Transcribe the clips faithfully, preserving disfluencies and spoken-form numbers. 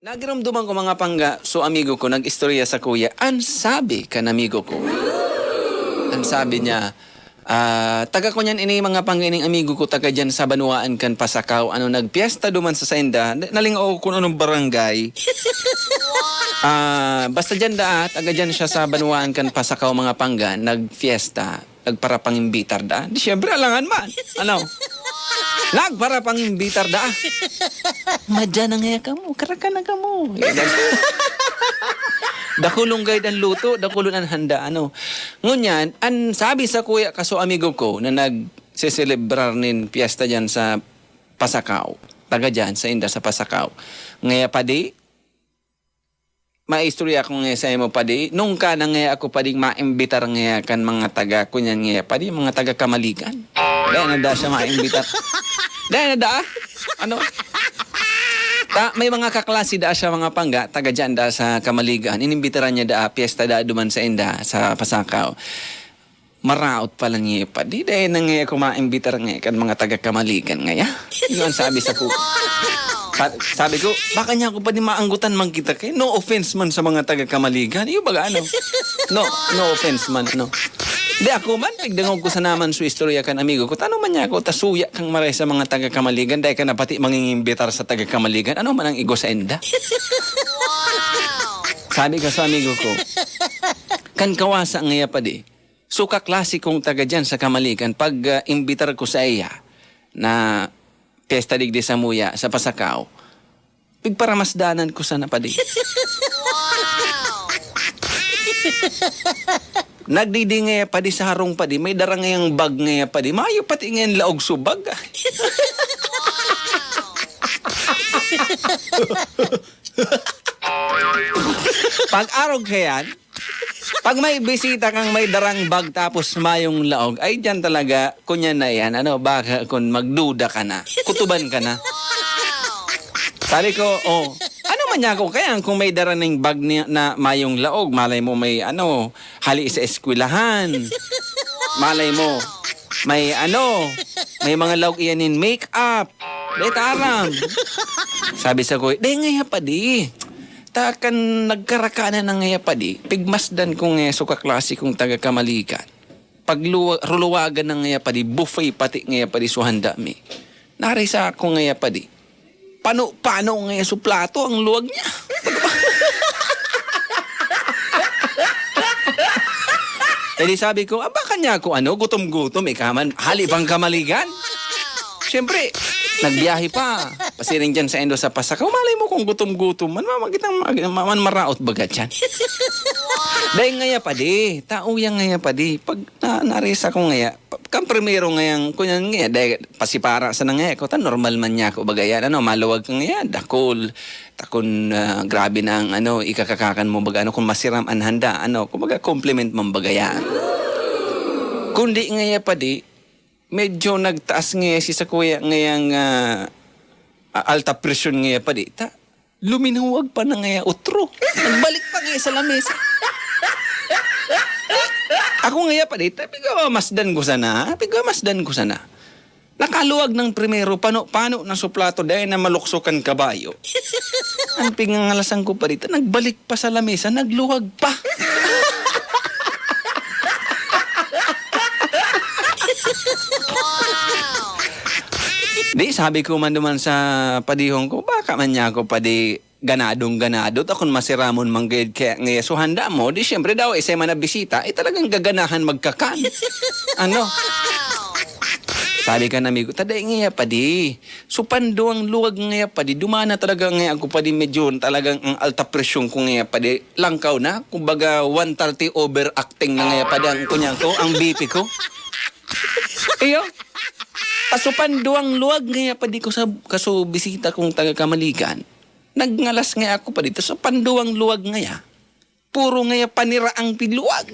Nagiromdoman ko, mga pangga, so amigo ko nag-istorya sakuya. An sabi kan amigo ko, an sabi niya, ah, taga ko niyan ini, mga pangga, ining amigo ko, taga diyan sa banwaan kan Pasacao. Ano, nagpiesta duman sa sainda. Di, nalingaw ko kung anong barangay. Ah, basta diyan daa, taga diyan siya sa banwaan kan Pasacao, mga pangga, nagfiesta. Nagparapangimbitar daa. Di, siyempre, alangan man. Ano? Nagparapangimbitar daa. Madya na ngaya kamo, karaka na kamo. Dakulong gayod an luto, dakulon an handa, ano. Ngunyan, an sabi sakuya kaso amigo ko na nagseselebrar nin piyesta diyan sa Pasacao, taga diyan, sainda sa Pasacao. Ngaya padi, maistorya ko ngaya saimo padi, nungka na ngaya ako pading maimbitar ngaya kan mga taga, kunyan ngaya padi, mga taga Kamaligan. Dai na daa siya maimbitar. Dai na daa. Ano? Ta, may mga kaklase daa siya, mga pangga, taga diyan daa sa Kamaligan. Inimbitaran niya daa, piyesta daa duman sainda sa Pasacao. Maraot pala ngaya padi. Dai na ngaya ako maimbitar ngaya kan mga taga Kamaligan ngaya. Yun ang sabi sa ku-, sa-, sabi ko, "Baka niya ako padi maanggutan man kita kay no offense man sa mga taga Kamaligan." Iyo baga, ano? No, no offense man, ano? Di ako man, pigdangog ko sa naman su istorya kan amigo ko. Tano man niya ako, ta suya kang maray sa mga taga Kamaligan, dai ka na pati mangingimbitar sa taga Kamaligan. Ano man ang igo sa enda? Sabi ka sa amigo ko, kan kawasa ngaya padi, so, kaklase kong taga diyan sa Kamaligan, pag, ah, imbitar ko saiya na piyesta digdi samuya sa Pasacao, pigparamasdanan ko sana padi. Nagdidi ngaya padi sa harong padi, may dara ngayang bag ngaya padi. Mayo pati ngayan laog subag. Pag-arog kayan, pag may bisita kang may darang bag tapos mayong laog, ay diyan talaga, kunyan na yan, ano, baka kun magduda ka na, kutuban ka na. Sabi ko, "Oh, ano man niya ako kaya kung may dara ning bag ni, na mayong laog, malay mo may, ano, hali sa eskwelahan. Malay mo, may, ano, may mga laog iyan nin make-up." Dai ta aram. Sabi sa kuya, "Dai ngaya padi. Ta kan nagkarakanan na ngaya padi, pigmasdan ko ngaya so kaklase kong taga Kamaligan. Pagluwa-, ruluwagan na ngaya padi, buffet pati ngaya padi so handa mi. Narisa ako ngaya padi. Pano-pano ngaya so plato ang luwag niya." Eh, di sabi ko, "Ah, baka niya ako, ano, gutom-gutom, ika man, hali pang Kamaligan." Siyempre, nagbiyahe pa. Pasiring dyan sa Indo sa Pasacao, malay mo kung gutom-gutom man, ma-, magitang, mag-, ma-, man maraot baga dyan. Dahil ngaya padi, tao yan ngaya padi. Pag na, narisa ko ngaya, pa-, kan primero ngayang, kunyan ngaya, dahil pasipara sa nangaya ko, ta normal man niya ako baga yan, ano, maluwag ka ngaya, dakul, ta kun, ah, grabe na ang, ano, ikakakakan mo baga, ano, kung masiram an handa, ano, kumbaga, compliment man baga yan. Kundi ngaya padi, medyo nagtaas ngaya si sakuya ngayang, ah, a-, alta presyon ngaya padi, ta luminhuwag pa na ngaya otro. Nagbalik pa ngaya sa lamesa. Ako ngaya padi, ta pigmamasdan ko sana, pigmamasdan ko sana. Nakaluwag ng primero, pano-pano na su plato, dai na malukso kan kabayo. Ang pingangalasan ko padi, ta nagbalik pa sa lamesa, nagluwag pa. Di, sabi ko man duman sa padihon ko, "Baka man niya ako padi ganadong ganado, ta kun masiramon man gayud kaya ngaya so handa mo, di siyempre daw, isay man na bisita, eh, talagang gaganahan magkakan." Ano? Sabi kan amigo, "Ta dai ngaya padi. So, panduwang luwag ngaya padi, duman na talaga ngaya ako padi, medyo talagang ang alta presyon ko ngaya padi, langkaw na, kumbaga, one thirty overacting na ngaya padi ang kunyang ko, ang B P ko." Iyo. Kaso panduwang luwag ngaya padi ko sa, kaso bisita kong taga Kamaligan, nagngalas ngaya ako padi, ta sa panduwang luwag ngaya, puro ngaya panira ang pigluwag.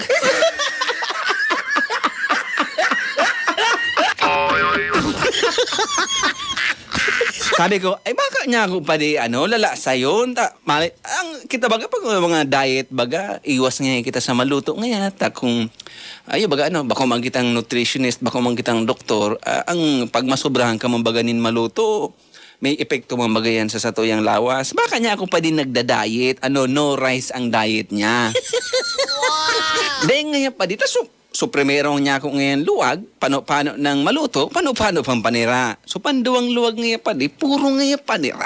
Sabi ko, "Ay, baka niya ako padi, ano, lalasayon." Ta, mali, ang, kita baga, pag mga diet baga, iwas ngaya kita sa maluto ngaya. Ta kung, ayo baga, ano, bako man kitang nutritionist, bako man kitang doktor, ah, ang pag masobrahan ka man baga nin maluto, may epekto man baga yan sa satuyang lawas. Baka niya ako pa din nagda-diet, ano, no rice ang diet niya. Dahil ngayon pa di, tas su-, suprimerong niya ako ngayon luwag, pano-pano nang maluto, pano-pano pang panira. So, panduwang luwag ngayon pa di, puro ngayon panira.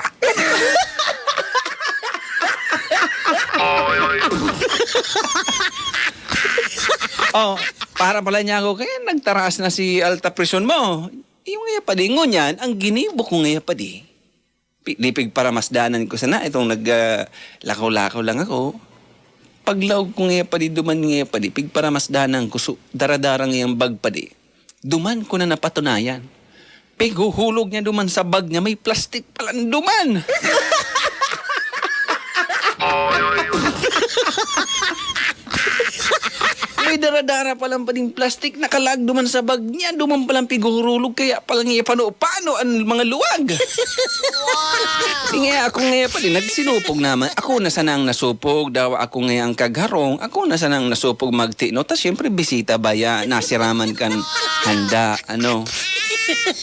Oh, para pala niya ako, kaya nagtaraas na si alta presyon mo. Yung ngayon pa di, ngunyan, ang ginibo ko ngayon pa di, pi-, di pigparamasdanan ko sana itong nag, ah, lakaw-lakaw lang ako. Paglaog ko ngayon pa di, duman ngayon pa di, pigparamasdanan ko, so, dara-dara ngayang bag pa di. Duman ko na napatunayan. Pighuhulog niya duman sa bag niya, may plastik palan duman. May dara-dara pa lang pa ding plastik, nakalag duman sa bag niya, duman pa lang pighuhurulog, kaya pa lang iya pano-pano ang mga luwag. Wow! Nga ako nga pa din, nagsinupog naman. Ako na sana ang nasupog, daw ako nga ang kagharong, ako na sana ang nasupog magtino. Ta siyempre, bisita baya, nasiraman kan handa, ano.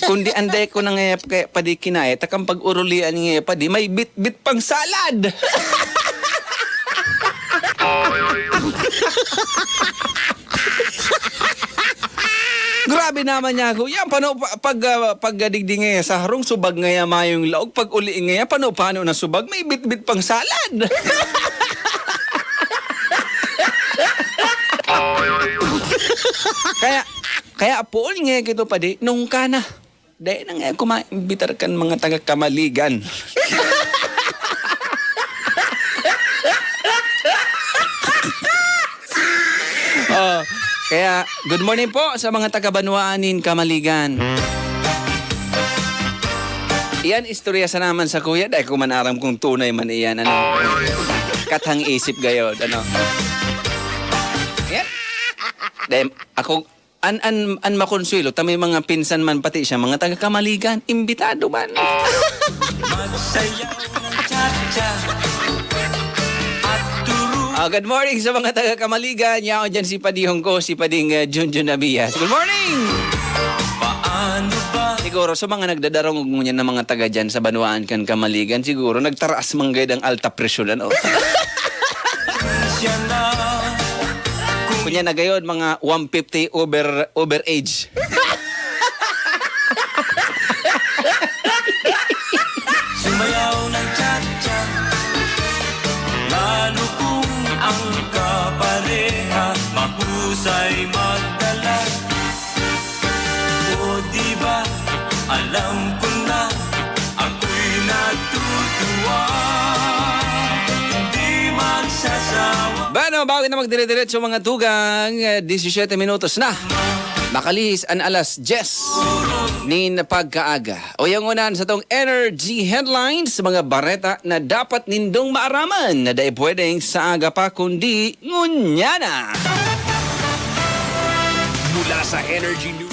Kundi anday ko na nga kaya pa di kinaya, takang pag-urulian nga pa di, may bit-bit pang salad. Grabe naman niya ako. Yan, pano, pa-, pag, ah, pagdigdi nga sa harong, subag nga mayong laog, pag uli nga, pano, pano na subag, may bitbit pang salad. Kaya, kaya, Paul, nga kito pa di, nung ka na. Dai na nga ako maimbitar kan mga taga Kamaligan. Oh, kaya, good morning po sa mga taga Banwaan nin Kamaligan. Iyan, istorya sa naman sa kuya, dai ko man aram kung tunay man iyan, ano. Kathang isip gayod, ano. Yan. Dai, ako, An, an, an makonsuelo ta may mga pinsan man pati siya, mga taga Kamaligan, imbitado man. Magsayaw ng cha-cha at turu- Ah, good morning sa mga taga Kamaligan. Yaon dyan si padihon ko, si Pading, ah, Junjun Abias. Good morning! Paano ba? Siguro sa mga nagdadarangog mo niyan na mga taga dyan sa Banwaan kan Kamaligan, siguro nagtaraas man gayod ang alta presyon, ano? Siya na. Kunya na gayod, mga one fifty over, over age. Sumayaw ng cha-cha, lalo kung ang kapareha mahusay magdala. O di ba, alam ko na, ako'y natutuwa, hindi magsasawa. Bueno, bago na magdire-diretso mga tugang, eh, disisyete minutos na. Makalihis an alas dyes nin pagkaaga. O yung unan sa tong Energy Headlines, mga bareta na dapat nindong maaraman na dai pwedeng sa aga pa, kundi ngunyan na. Mula sa Energy News.